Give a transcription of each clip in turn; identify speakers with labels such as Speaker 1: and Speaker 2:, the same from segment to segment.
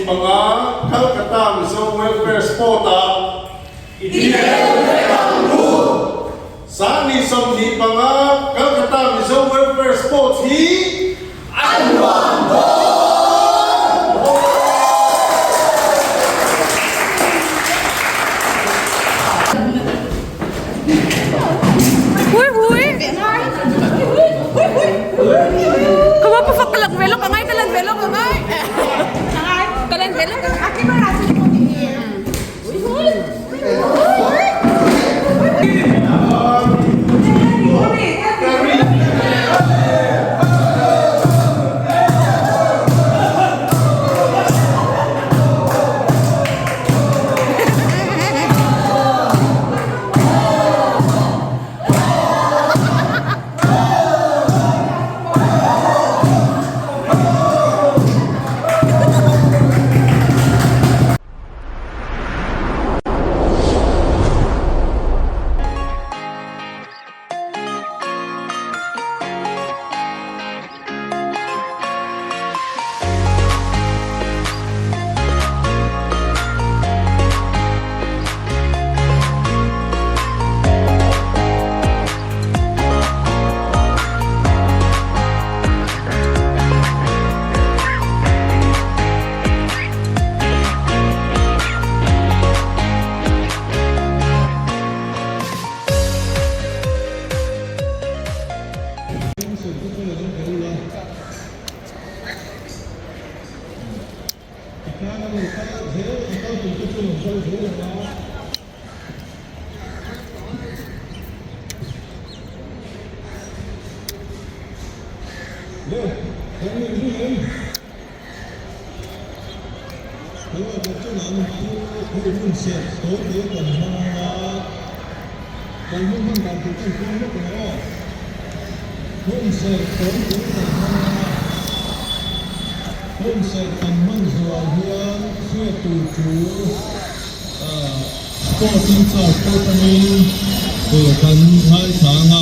Speaker 1: 25 Calcutta Mizo Welfare Sport-ah i tel vek ang u. 2025 Calcutta Mizo Welfare Sports hi a nuam dawn!
Speaker 2: Sport in charge pawh tangin kan ngaithla ang a,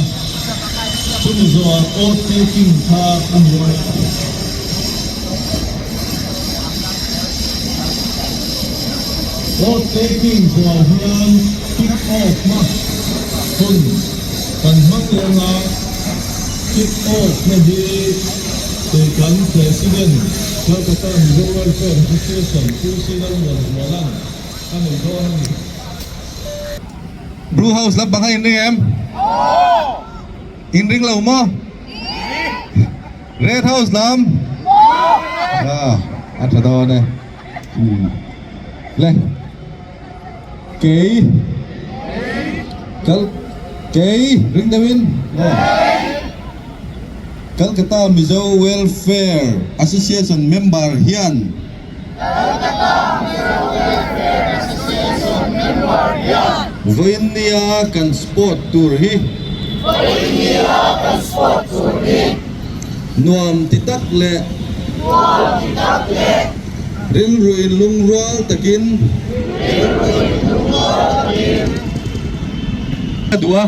Speaker 2: chumi zawhah oath taking kha a ni a. Oath taking zawhah hian kick off na hun kan hmang leh ang a, kick off na hi kan President Calcutta Mizo Welfare Association Pu Sinal Muanzuala'n a nei dawn a ni.
Speaker 3: Blue House lampang a inring em? Inring lo maw? Red House lam? Ah, a tha dawn e. Le. Kei. Kal kei ring deuhin. Calcutta Mizo Welfare Association member hian. Vawinia kan sport tur hi nuam ti tak leh rilru in lungrual takin ka duh a.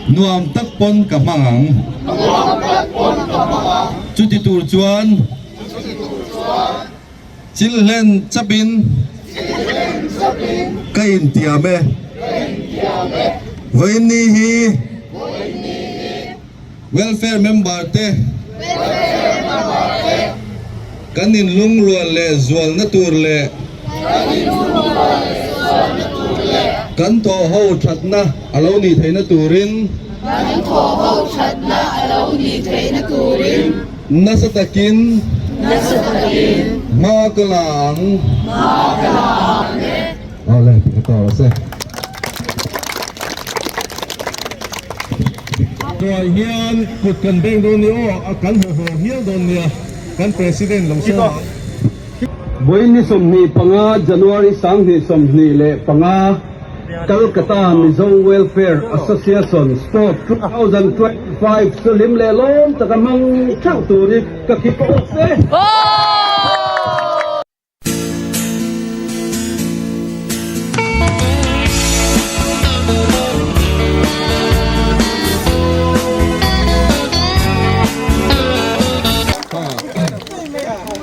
Speaker 3: Nuam tak pawn ka hmang ang. Chuti tur chuan chil hlen chapin ka intiam e. Vawiinni hi welfare member te kan inlungrual leh zualna tur leh kan thawhho thatna a lo nih theihna turin nasa takin hma ka la ang. Awle, ka tawh se.
Speaker 2: Tuai hian kut kan beng dawn nia aw, a kan haw haw hial dawn nia, kan President lo sawm ang.
Speaker 4: Vawiin 25 January 2025, Calcutta Mizo Welfare Association Sport 2025 chu hlim leh lawm taka hmang theuh turin ka kick off e.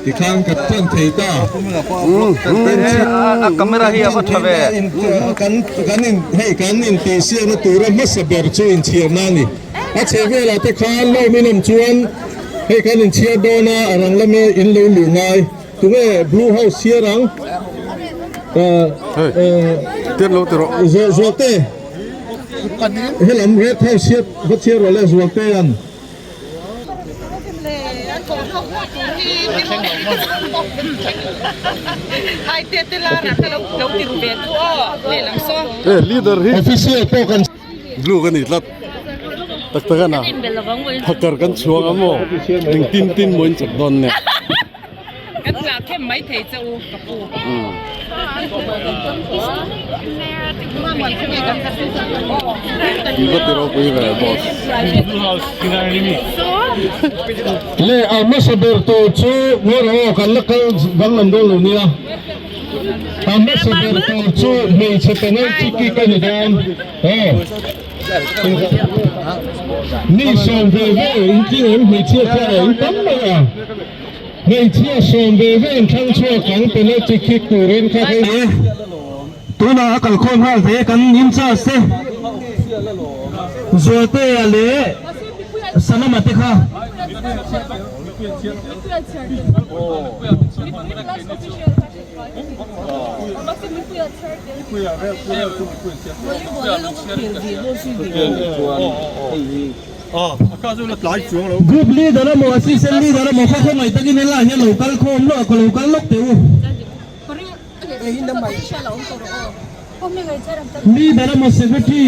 Speaker 2: Tikhan kan tan thei ta.
Speaker 5: A camera hi a va tha ve.
Speaker 2: Kan kan in hei kan intihsiakna tura hmasa ber chu inchhiarna a ni. A chhe velah te khan lawm in awm chuan hei kan inchhiar dawn a, a rang lama in lo luh ngai. Tunge Blue House chhiar ang? Zualte helam Red House chhiar va chhiar rawh le Zualte an. Official pawh kan
Speaker 1: Blue ka ni tlat tak tak a na phakar kan chhuang a maw eng tin tin maw in chak dawn nia.
Speaker 6: Kan tla khem mai thei che u ka pu.
Speaker 1: Tih va ti ropui ve boss.
Speaker 2: Le a hmasa ber tur chu ngawi rawh aw kan la kal danglam dawn lo nia. A hmasa ber tur chu hmeichhe penalty kick a ni dawn aw. Mi sawm ve ve in tling em hmeichhia chuan a in tam mai a. Hmeichhia sawm ve ve in thlang chhuak ang penalty kick turin kha hei.
Speaker 4: Tunah a kalkhawm nghal ve kan in charge te Zualtea leh Sanama te kha. Group leader emaw assistant leader emaw kha khawngaih takin helaiah hian lo kal khawm lawk a, lo kal lawk teh u. Leader emaw secretary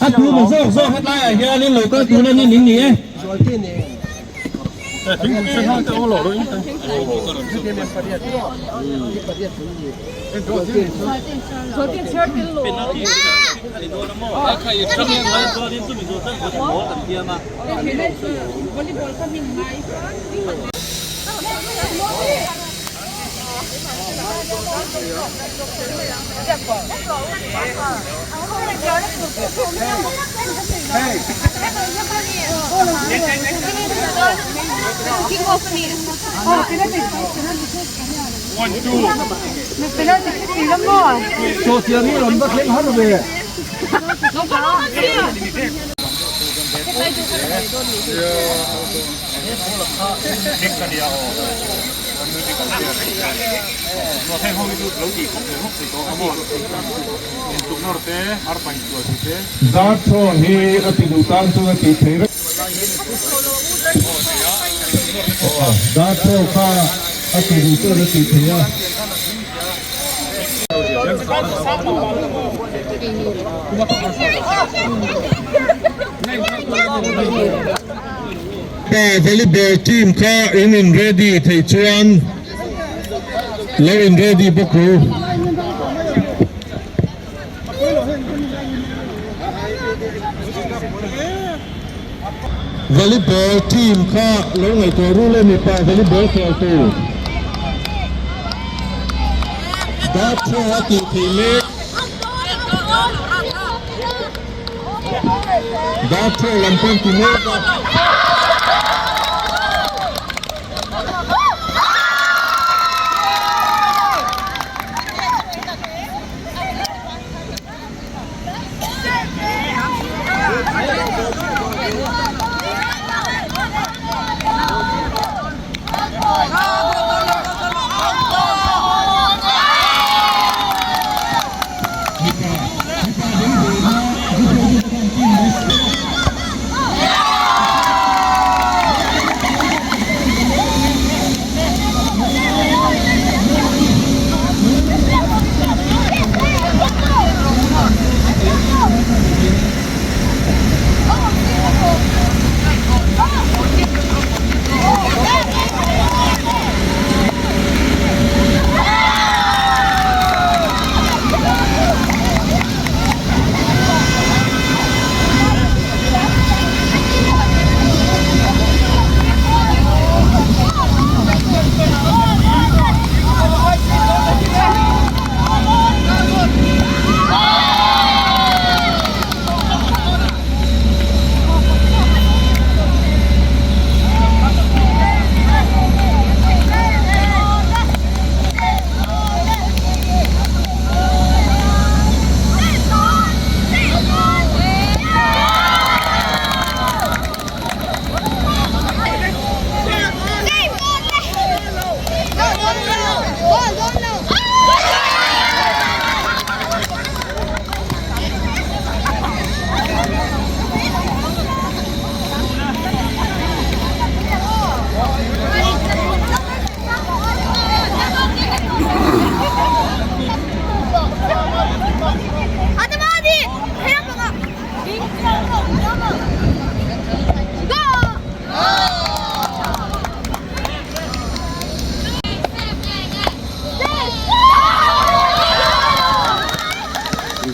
Speaker 4: a tu emaw zawk zawk hetlaiah hianin lo kal tur anin in ni e.
Speaker 2: Darthaw hi a ti duh tan chuan a tih theih reng. Darthaw kha a ti duh chuan a tih theih a. Pa volleyball team kha in in ready theih chuan lo in ready bawk ru. Volleyball team kha lo ngaihtuah ru le mipa volleyball khel tur. Darthaw a tih theih mek. Darthaw lam pawn ti mek a.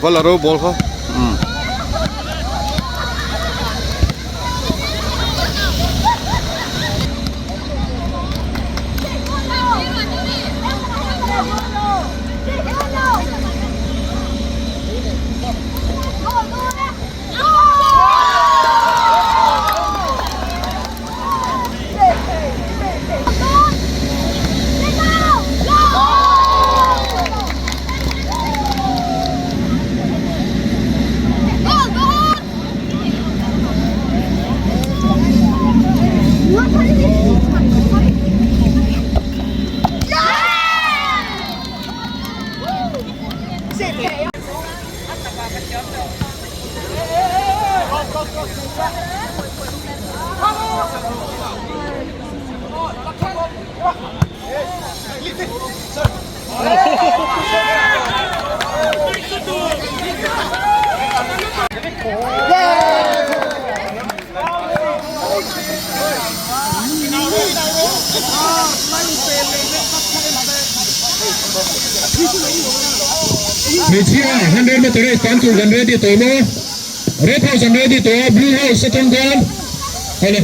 Speaker 1: Va la ro ball kha umm.
Speaker 2: Hmeichhia 100 meter race tan tur kan ready tawh maw? Red house an ready tawh a, blue house atang khan hale.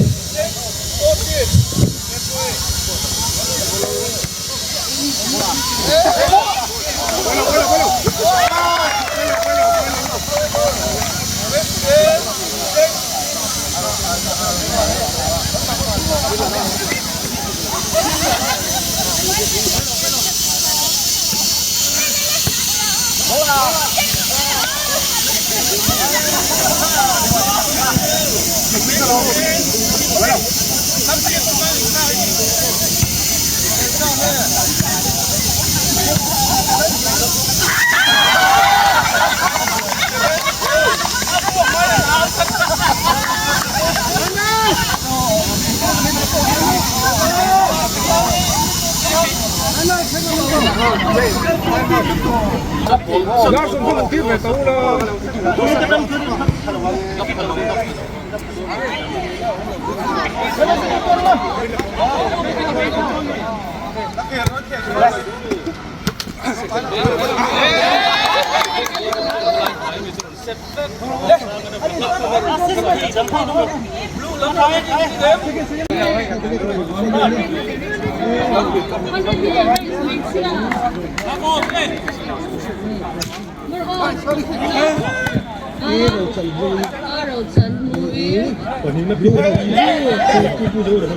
Speaker 2: Mipa hmeichhia inkawp hmuh tur a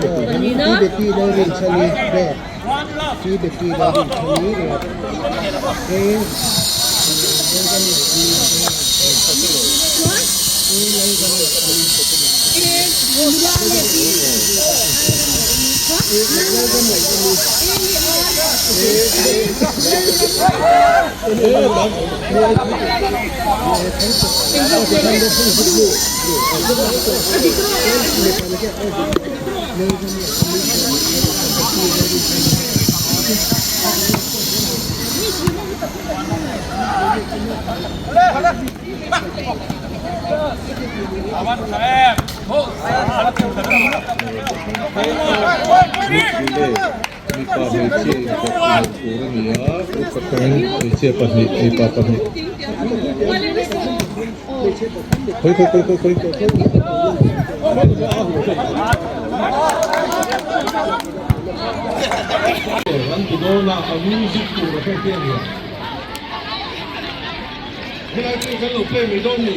Speaker 2: ni a, group atangin hmeichhia pahnih mipa pahnih khawi khawi khawi khawi khawi An ti dawn a, a music tur a hre hian a. Helai chu kan lo play mai dawn ni.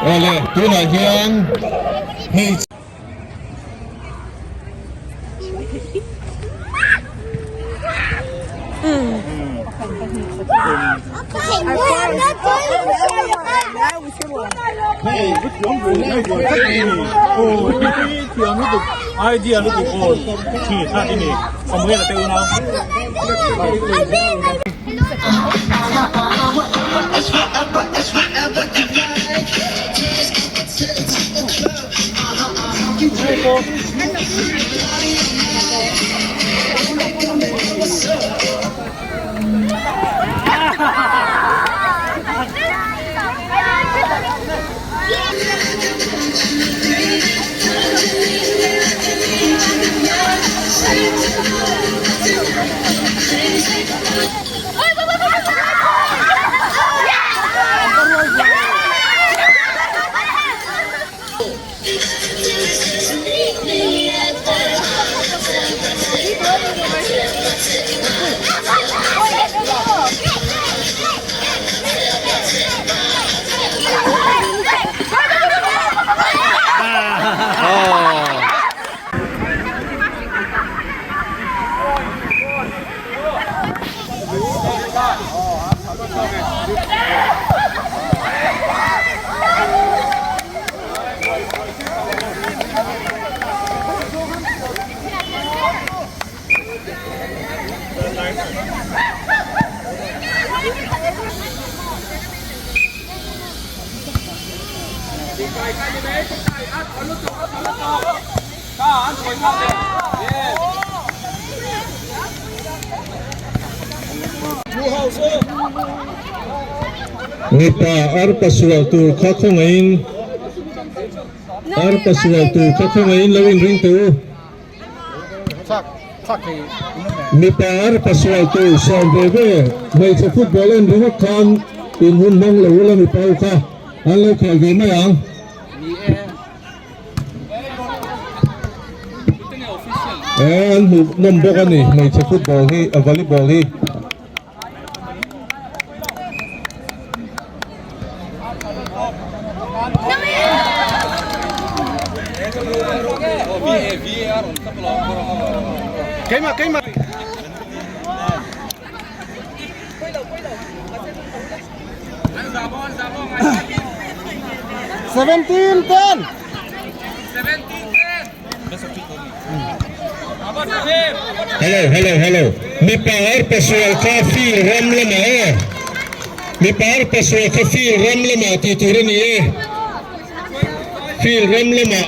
Speaker 2: Awle, tunah hian hmeichhe. Mipa arpa sual tur kha khawngaihin arpa sual tur kha khawngaihin lo inring teh u. Mipa arpa sual tur sawm ve ve hmeichhe football en ringawt khan in hun hmang lo ula mipa ho kha an lo khel ve mai ang. Eh an hmuh nawm bawk a ni hmeichhe football hi volleyball hi. Hello hello hello mipa arpa sual kha field ram lamah aw mipa arpa sual kha field ram lamah tih tur a ni e field ram lamah.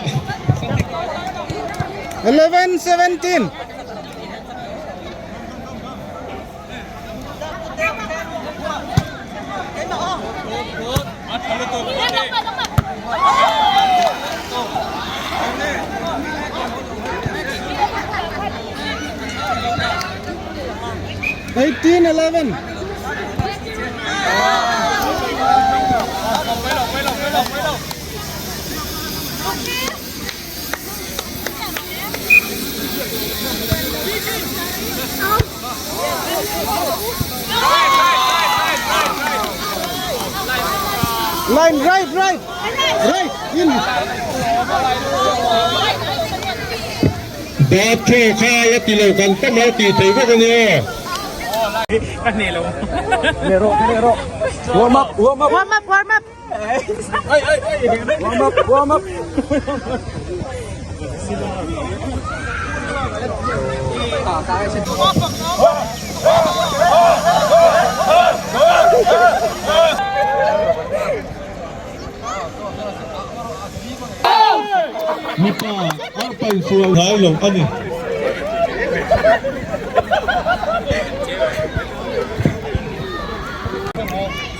Speaker 5: 11-17. 18-11. Line right, right, right, in.
Speaker 2: Bat thaw kha la ti lo kan tam a tih thei vek a nia.
Speaker 5: Warm up, warm up.
Speaker 7: Warm up, warm up.
Speaker 5: Warm up, warm up.
Speaker 2: Mipa arpa insual ngai lo a ni.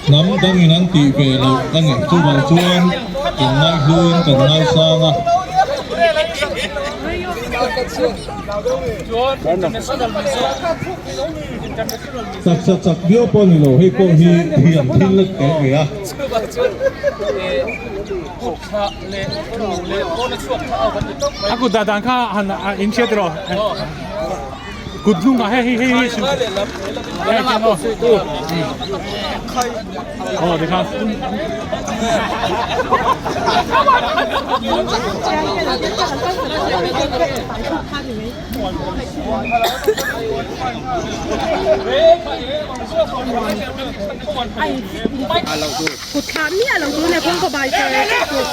Speaker 2: Hnam dangin an tih ve loh a ni. Chuvang chuan kan ngaihluin kan ngaisang a. Taksa chak viau pawh a ni lo, hei pawh hi thiam thil a tel ve a.
Speaker 8: A kut dah dan kha han inhriat rawh.
Speaker 7: Kut hnungah hei hei hei hei hei khian aw. Aw tikhan.
Speaker 8: Kut thlah miah lo tur nia kawngka bai char char tur.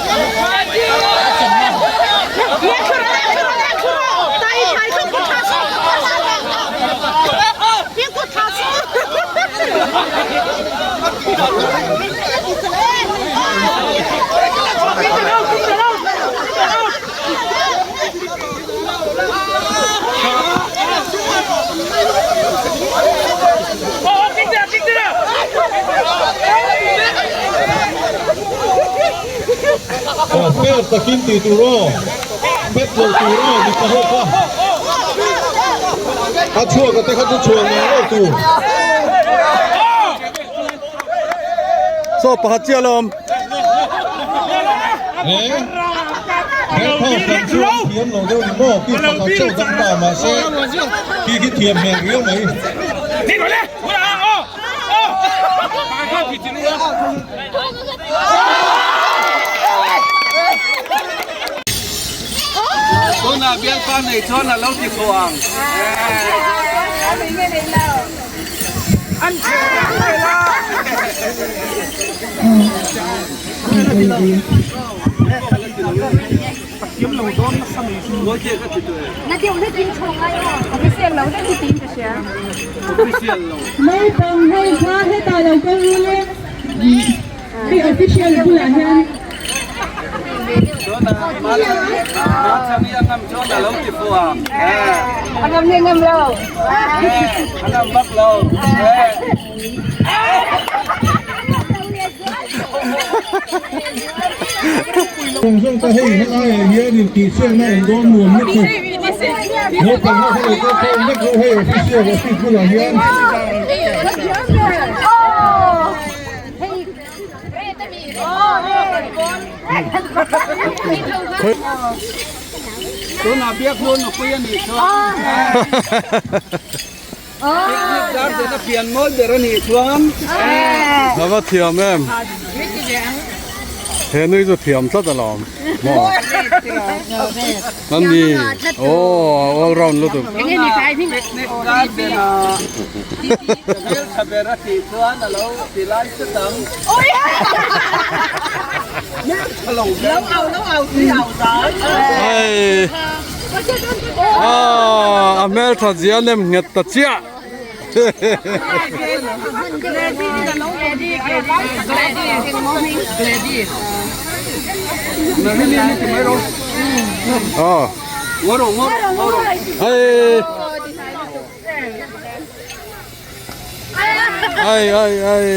Speaker 2: Aw fair takin tih tur aw pet lo tur aw mipa ho kha a chhuak a te kha chu chhuah ngei ngei tur.
Speaker 1: Saw pakhat chiah alawm.
Speaker 2: He Red House lam chu an thiam lo deuh ni maw? Khi pakhat chauh dang ta mahse khi khi thiam hmel riau mai.
Speaker 4: Tunah bialpa nei chuan a lo ti fuh ang.
Speaker 8: Naupang ho kha hetah lo kal ru le hei official bulah hian.
Speaker 2: Zawng zawng te hei helaiah hian intihsiakna awm dawn nuam lutuk naupang ho kha lo kal khawm vek rawh hei official office bulah hian.
Speaker 4: Tunah biaknu nupui a nih chuan picnic garden a pian mawi ber a nih chuan
Speaker 1: A va thiam em? He nui chu thiam tlat alawm maw? An ni aw all round lutuk.
Speaker 4: Picnic garden a hmeltha ber a tih chuan a lo ti lai set ang.
Speaker 1: Hei a hmeltha zia nem nghet ta chiah. Hei. Ai ai ai.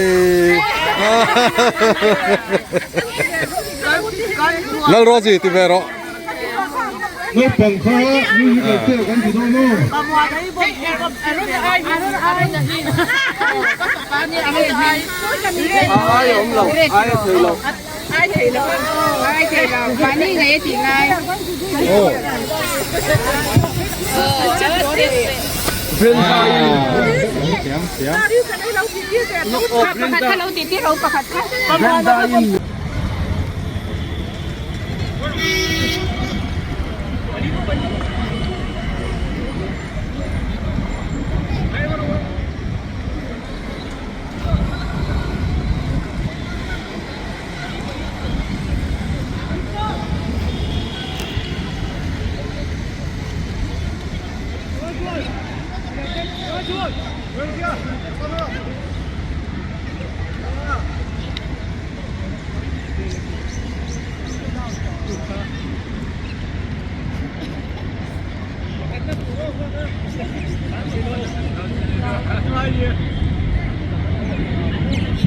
Speaker 1: Lal Rosie ti ve rawh.
Speaker 2: Naupang kha musical chair kan ti dawn aw.
Speaker 4: Ai awm lo, ai a thei lo.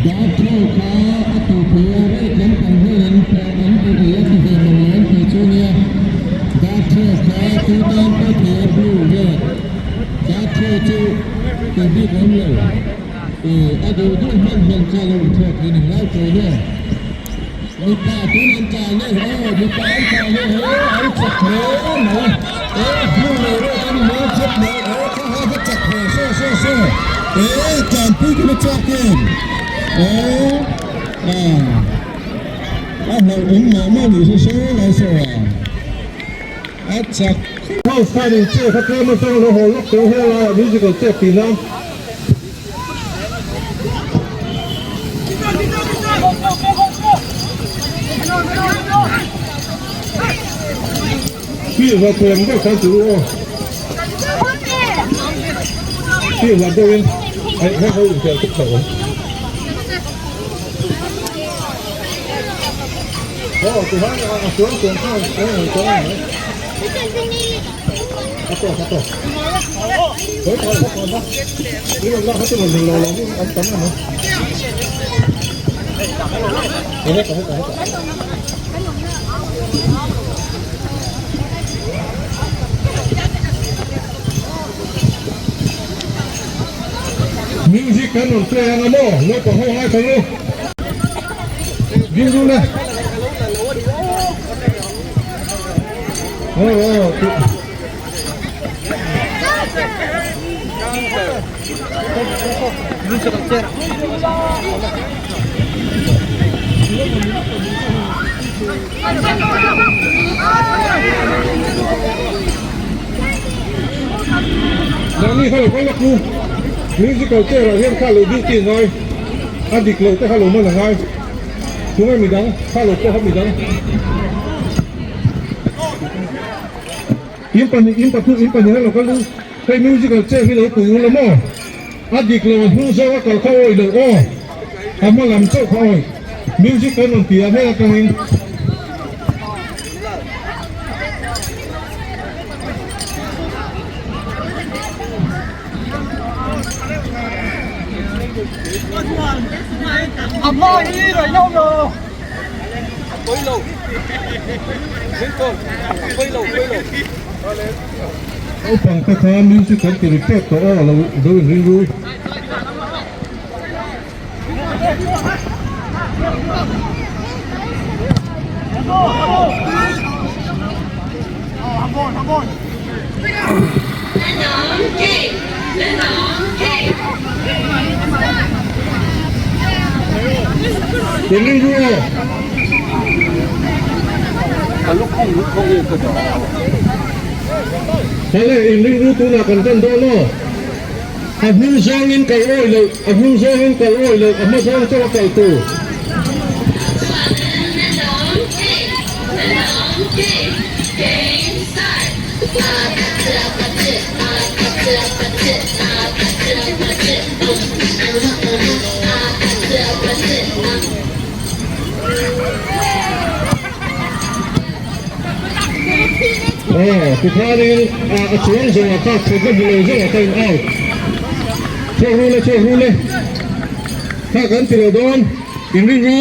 Speaker 2: Darthau kha a tih thei a, rate lampang hian an an ti ei a ti ve lo an tih chu nia. Darthau kha tu tan pawh thei a blue red. Darthau chu tih bik awm lo. Ih a duh duh hman hman kha lo inchhuak thei ni ngai tawh nia. Mipa tun an tlan e, aw mipa an tlan e, he an chak hle mai. E blue leh red a ni mai chep mai. Aw kha ha ha. Eh tlanpui ka va chak em eh ah a hlauh awm mah mah nih hre hre lai saw a a chak
Speaker 9: House khan in chair kha tlem atang lo haw lawk tawh he laiah musical chair tihna. Field hlat thei ang deuh khan chu aw. Field hlat deuhin ai heng ho inkhel tuk tho ang. Aw tihian a chuang chuang khan eng ang chuang ang mai. A tawk a tawk. Khawi khawi kha khawn a. In rawn lak kha chu rawn lo lo an tam em a. Heta heta heta. Music kan rawn play anga maw naupang ho ngaithla ru ding ru le aw aw Mahni kha lo kal lawk u, musical chair ah hian kha lo duty ngai, a dik lo te kha lo man a ngai, tunge midang kha lo pawh kha midang. In pahnih, in pathum, in pahnih a lo kal u, hei musical chair hi lo pui u la maw? A dik lo, a hnung zawng a kal kha awih loh aw, a hma lam chauh kha awih. Music kan rawn ti a hmel atangin. Naupang te kha music kan ti ri tep tawh aw lo lo in ring ru. In ring ru aw. Hale in ring ru tunah kan tan dawn aw. A hnung zawngin kal awi loh, a hnung zawngin kal awi loh, a hma zawng chauh a kal tur. Aw, tikhanin a chuang zawngah kha thutna hmu lo zawngah kha in out. Chhuak ru le, chhuak ru le. Kha kan ti lo dawn, in ring ru.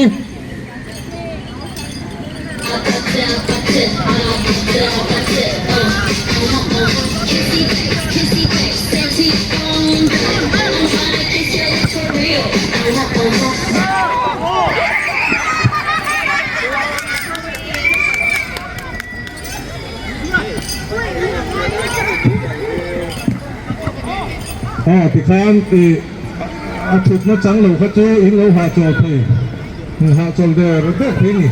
Speaker 9: Aw tikhan ih a thutna chang lo kha chu in lo hahchawl thei hahchawl der der thei a ni.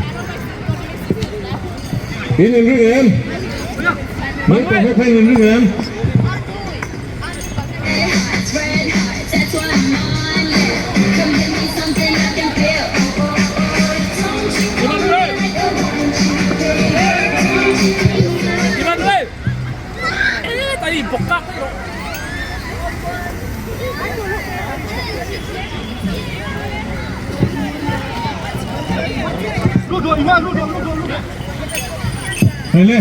Speaker 9: In inring em? Naupang ho kha in inring em? Hele.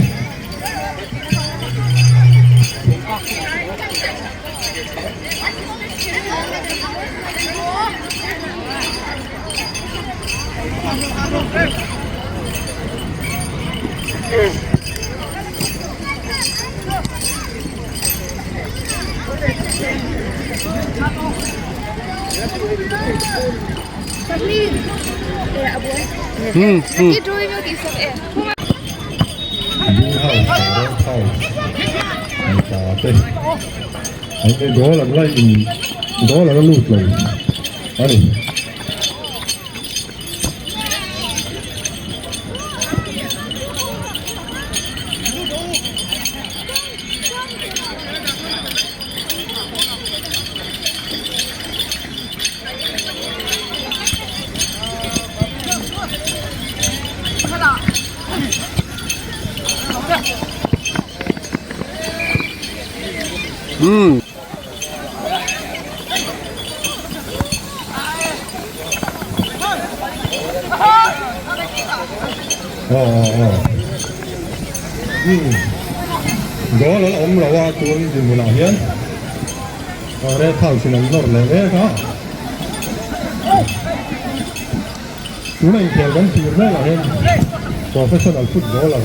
Speaker 9: Mipa te an goal an la in. Goal a la lut lo a ni.
Speaker 1: Hmm.
Speaker 9: Aw aw aw umm goal an awm lo a tun dinhmunah hian red house in an nawr leh mek a tuna inkhel kan thlir velah hian professional footballer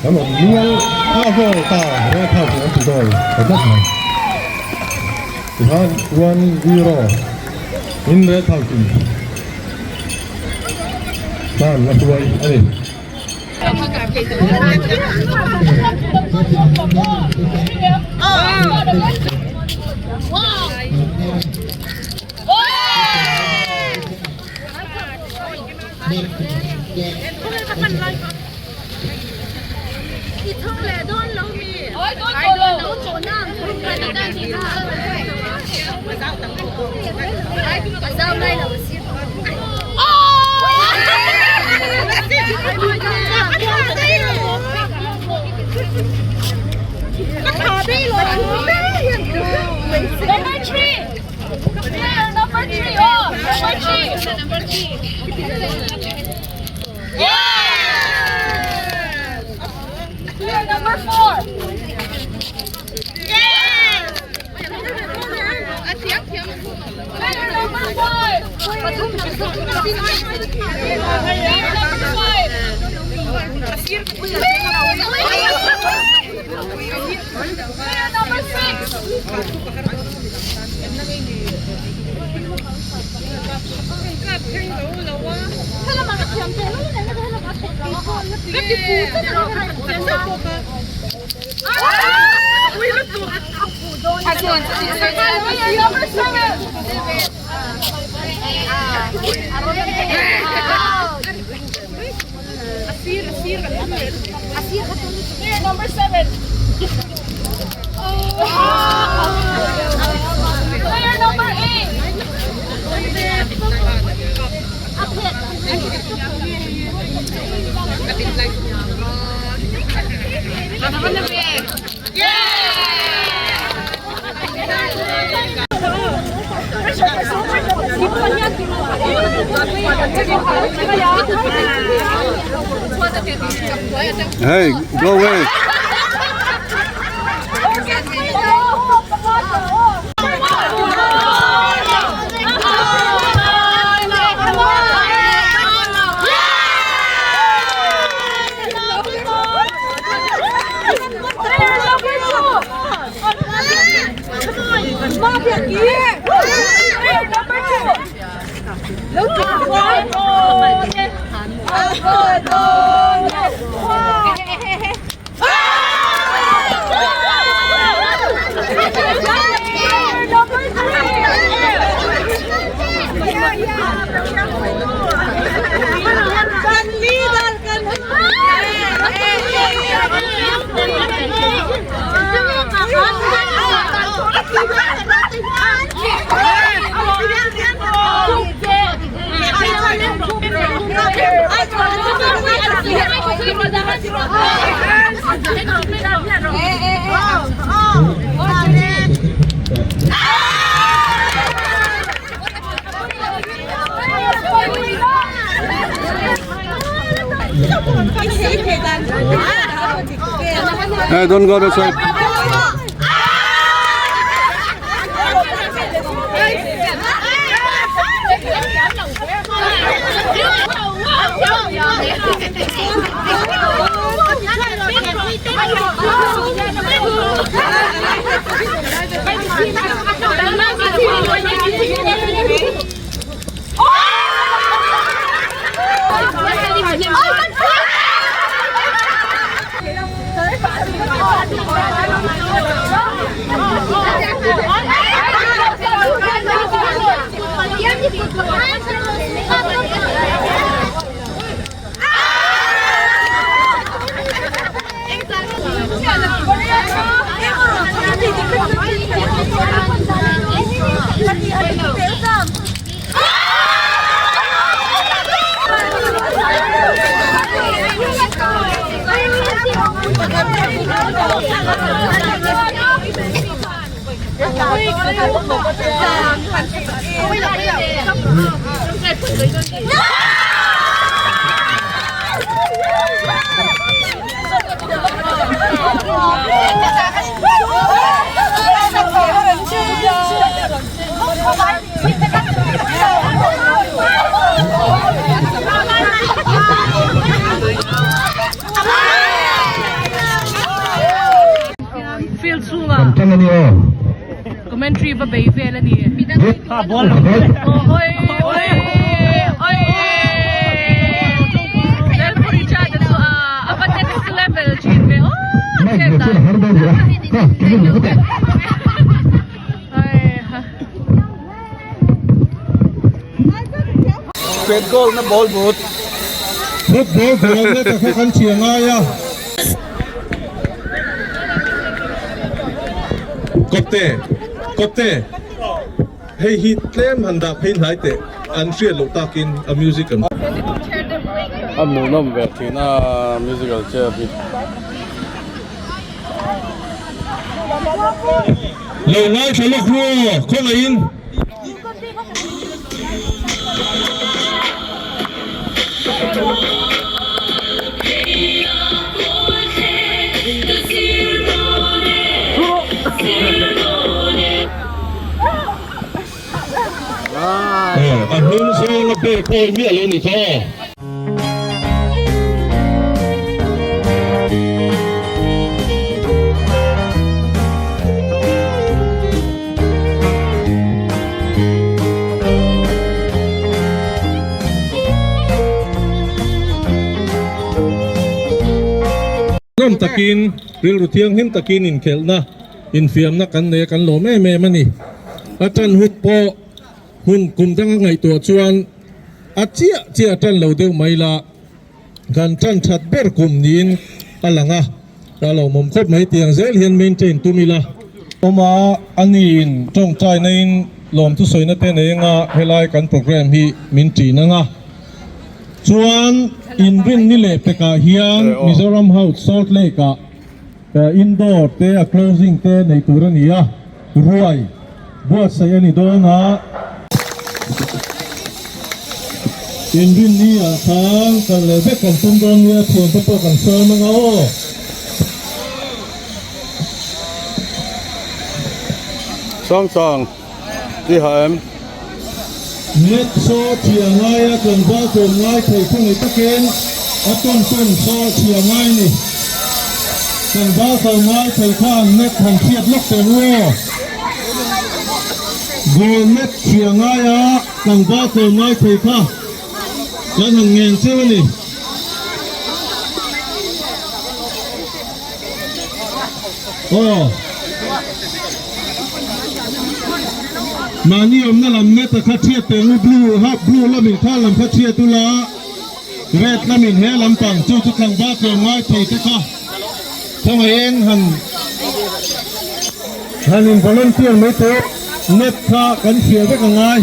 Speaker 9: Kan awm nual a goal ta red house in an ti goal ta tlat mai. Tihian 1-0 in red house in tan a hruai a ni.
Speaker 1: Hey, go away. Hey, don't go that side.
Speaker 6: Field chhungah commentary va bei vel a ni.
Speaker 5: Pet goal na ball but.
Speaker 2: Football goal na ta kha kan thiam ngai a. Kawpte, kawpte, hei hi tlem han dah phei hnai teh an hriat loh takin a music an.
Speaker 1: A hmuhnawm ve thin a musical chair hi.
Speaker 2: Lo ngaithla lawk ru khawngaihin. A hnung zawnga pek awi miah lo ni kha. Nawm takin, rilru thianghlim takin inkhelhna, infiamna kan nei a, kan lawm em em a ni. A tan hun pawh hun kum danga ngaihtuah chuan a chiah chiah a tan lo deuh mai la. Kan tan that ber kum niin a lang a, ka lo mawm khawp mai tiang zel hian maintain tum ila. Awma a niin tawngtai naiin lawmthu sawina te nei anga helai kan program hi min ṭin anga chuan inrinni leh pekah hian Mizoram House Salt Lake ah indoor te a closing te nei tur a ni a, ruai buatsaih a ni dawn a. Inrinni ah khan kal leh vek kan tum dawn nia thiante pawh kan sawm anga aw.
Speaker 1: Sang sang ti ha em.
Speaker 2: Net saw chhia ngaia tlangval tlawm ngai thei thu ni takin a tawn tawn saw chhia ngai ni. Tlangval tlawm ngai thei khan net han hriat lawk teh u aw. Goal net chhia ngaia tlangval tlawm ngai thei kha kan han ngen cheu a ni. Aw. Mahni awmna lam net a kha thiat teh ngu blue ha blue lamin kha lam kha thiat ula red lamin he lampang chu chu tlangval tlawm ngai thei te kha khawngaih eng han han in volunteer mai teh net kha kan hria vek angai.